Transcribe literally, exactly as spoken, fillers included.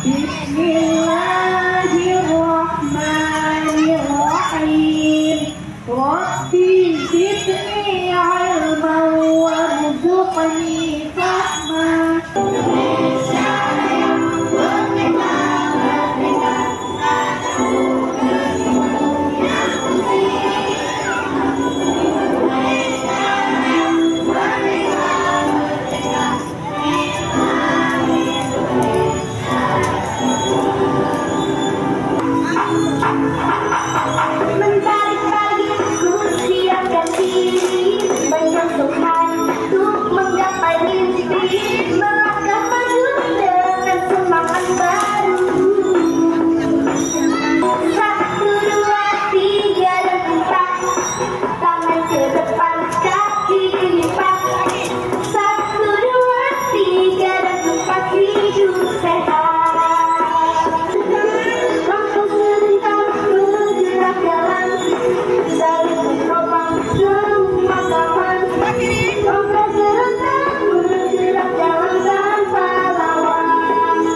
Bismillahirrahmanirrahim. Rabbi zidni ilman warzuqni fahma. Meuntari pagi kusiapkan diri, meunyoe Tuhan untuk menggapai mimpi, melangkah maju dengan semangat baru. Satu, dua, tiga, dan empat. Tangan ke depan, kaki dilipat. Satu, dua, tiga, dan empat, hidup sehat. Langkah serentak bergerak jalan, saling menolong semua kawan. Langkah serentak bergerak jalan tanpa lawan.